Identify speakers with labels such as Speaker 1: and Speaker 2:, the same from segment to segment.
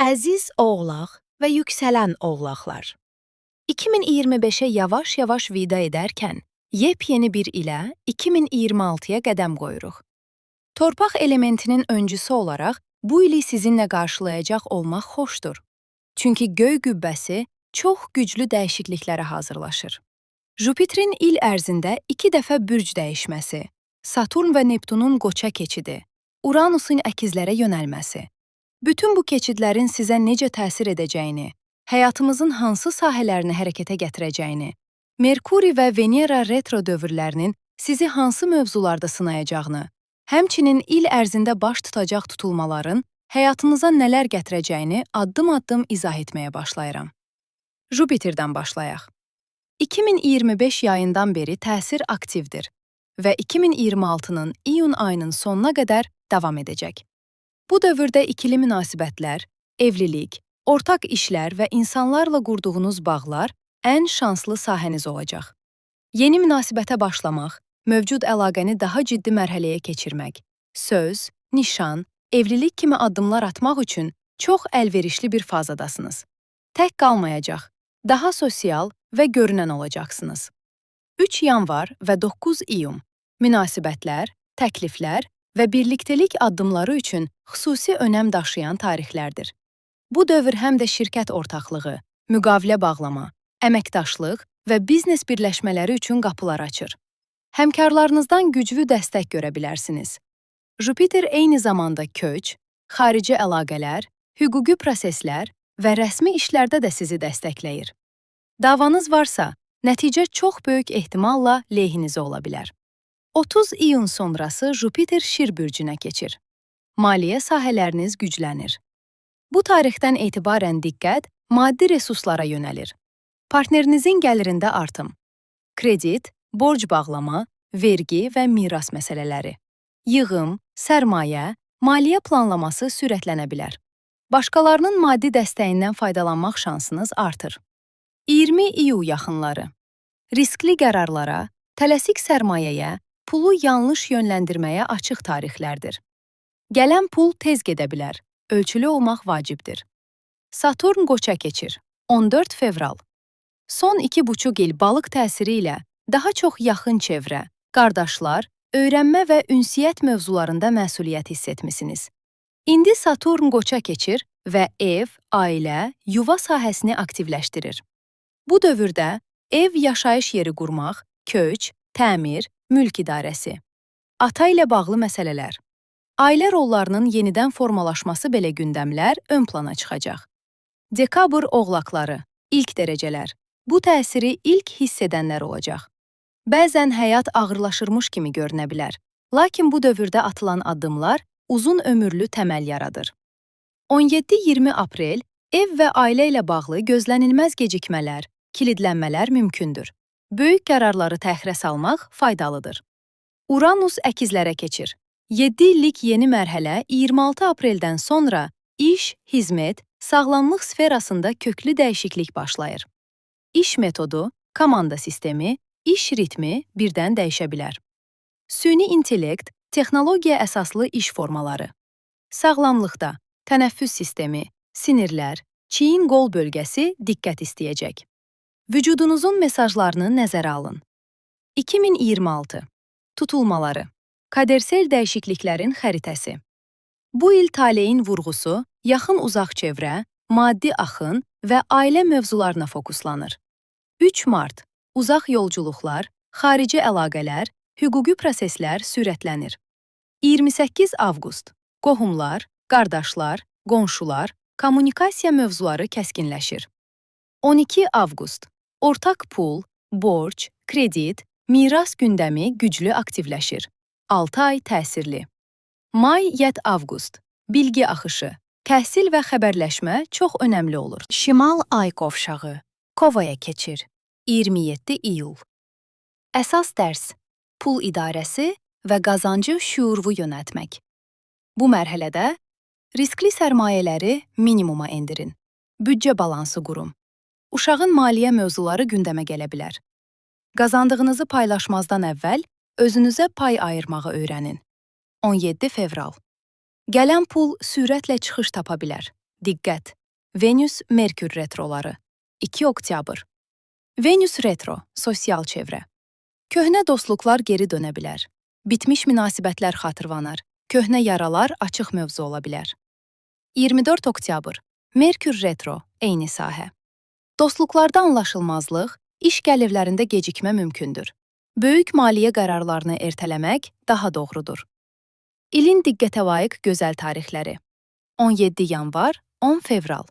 Speaker 1: Əziz oğlaq və yüksələn oğlaqlar. 2025'e yavaş yavaş vida edərkən, yepyeni bir ilə 2026'ya qədəm qoyuruq. Torpaq elementinin öncüsü olaraq bu ili sizinlə qarşılayacaq olmaq xoşdur. Çünki göy qübbəsi çox güclü dəyişikliklərə hazırlaşır. Jupiterin il ərzində 2 dəfə bürc dəyişməsi, Saturn və Neptunun qoça keçidi, Uranusun əkizlərə yönəlməsi. Bütün bu keçidlərin sizə necə təsir edəcəyini, həyatımızın hansı sahələrini hərəkətə gətirəcəyini, Merkuri və Venera retro dövrlərinin sizi hansı mövzularda sınayacağını, həmçinin il ərzində baş tutacaq tutulmaların həyatınıza nələr gətirəcəyini addım-addım izah etməyə başlayıram. Jupiterdən başlayaq. 2025 yayından beri təsir aktivdir və 2026-nın iyun ayının sonuna qədər davam edəcək. Bu dövrdə ikili münasibətlər, evlilik, ortaq işlər və insanlarla qurduğunuz bağlar ən şanslı sahəniz olacaq. Yeni münasibətə başlamaq, mövcud əlaqəni daha ciddi mərhələyə keçirmək, söz, nişan, evlilik kimi addımlar atmaq üçün çox əlverişli bir fazadasınız. Tək qalmayacaq, daha sosial və görünən olacaqsınız. 3 yanvar və 9 iyun münasibətlər, təkliflər və birliktelik addımları üçün xüsusi önəm daşıyan tarixlərdir. Bu dövr həm də şirkət ortaqlığı, müqavilə bağlama, əməkdaşlıq və biznes birləşmələri üçün qapılar açır. Həmkarlarınızdan güclü dəstək görə bilərsiniz. Jupiter eyni zamanda köç, xarici əlaqələr, hüquqi proseslər və rəsmi işlərdə də sizi dəstəkləyir. Davanız varsa, nəticə çox böyük ehtimalla lehinizə ola bilər. 30 iyun sonrası Jupiter Şir bürcünə keçir. Maliyyə sahələriniz güclənir. Bu tarixdən etibarən diqqət maddi resurslara yönəlir. Partnerinizin gəlirində artım, kredit, borc bağlama, vergi və miras məsələləri, yığım, sərmayə, maliyyə planlaması sürətlənə bilər. Başqalarının maddi dəstəyindən faydalanmaq şansınız artır. 20 iyul yaxınları. Riskli qərarlara, tələsik sərmayəyə, pulu yanlış yönləndirməyə açıq tarixlərdir. Gələn pul tez gedə bilər. Ölçülü olmaq vacibdir. Saturn qoça keçir. 14 fevral. Son 2,5 il balıq təsiri ilə daha çox yaxın çevrə, qardaşlar, öyrənmə və ünsiyyət mövzularında məsuliyyət hiss etmisiniz. İndi Saturn qoça keçir və ev, ailə, yuva sahəsini aktivləşdirir. Bu dövrdə ev yaşayış yeri qurmaq, köç, təmir, mülk idarəsi, ata ilə bağlı məsələlər, ailə rollarının yenidən formalaşması belə gündəmlər ön plana çıxacaq. Dekabr oğlaqları, ilk dərəcələr. Bu təsiri ilk hiss edənlər olacaq. Bəzən həyat ağırlaşırmış kimi görünə bilər. Lakin bu dövrdə atılan addımlar uzun ömürlü təməl yaradır. 17-20 aprel ev və ailə ilə bağlı gözlənilməz gecikmələr, kilidlənmələr mümkündür. Böyük qərarları təxirə salmaq faydalıdır. Uranus əkizlərə keçir. 7 illik yeni mərhələ 26 apreldən sonra iş, xidmət, sağlamlıq sferasında köklü dəyişiklik başlayır. İş metodu, komanda sistemi, iş ritmi birdən dəyişə bilər. Süni intellekt, texnologiya əsaslı iş formaları. Sağlamlıqda tənəffüs sistemi, sinirlər, çiyin qol bölgəsi diqqət istəyəcək. Vücudunuzun mesajlarını nəzərə alın. 2026 Tutulmaları. Kadersel dəyişikliklərin xəritəsi. Bu il taleyin vurğusu yaxın-uzaq çevrə, maddi axın və ailə mövzularına fokuslanır. 3 mart uzaq yolculuqlar, xarici əlaqələr, hüquqi proseslər sürətlənir. 28 avqust qohumlar, qardaşlar, qonşular, kommunikasiya mövzuları kəskinləşir. 12 avqust ortaq pul, borc, kredit, miras gündəmi güclü aktivləşir. 6 ay təsirli. May-7 avqust bilgi axışı, təhsil və xəbərləşmə çox önəmli olur.
Speaker 2: Şimal ay qovşağı Kovaya keçir. 27 iyul. Əsas dərs: pul idarəsi və qazancı şüurlu yönəltmək.
Speaker 1: Bu mərhələdə riskli sərmayələri minimuma endirin. Büdcə balansı qurun. Uşağın maliyyə mövzuları gündəmə gələ bilər. Qazandığınızı paylaşmazdan əvvəl özünüzə pay ayırmağı öyrənin. 17 fevral. Gələn pul sürətlə çıxış tapa bilər.
Speaker 2: Diqqət! Venüs Merkür retroları. 2 oktyabr. Venüs retro, sosial çevrə. Köhnə dostluqlar geri dönə bilər. Bitmiş münasibətlər xatırlanar. Köhnə yaralar açıq mövzu ola bilər. 24 oktyabr. Merkür retro, eyni sahə. Dostluqlarda anlaşılmazlıq, iş gəlirlərində gecikmə mümkündür. Böyük maliyyə qərarlarını ertələmək daha doğrudur. İlin diqqətə layiq gözəl tarixləri. 17 yanvar, 10 fevral.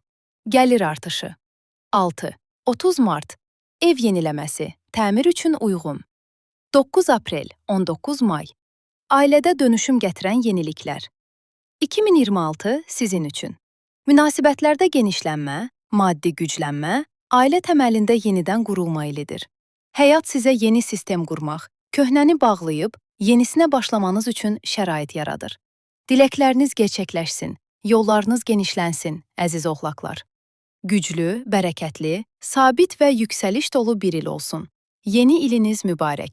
Speaker 2: Gəlir artışı. 6. 30 mart. Ev yeniləməsi, təmir üçün uyğun. 9 aprel, 19 may. Ailədə dönüşüm gətirən yeniliklər. 2026 sizin üçün. Münasibətlərdə genişlənmə, maddi güclənmə, ailə təməlində yenidən qurulma ilidir. Həyat sizə yeni sistem qurmaq, köhnəni bağlayıb yenisinə başlamanız üçün şərait yaradır. Diləkləriniz gerçəkləşsin, yollarınız genişlənsin, əziz oğlaqlar. Güclü, bərəkətli, sabit və yüksəliş dolu bir il olsun. Yeni iliniz mübarək.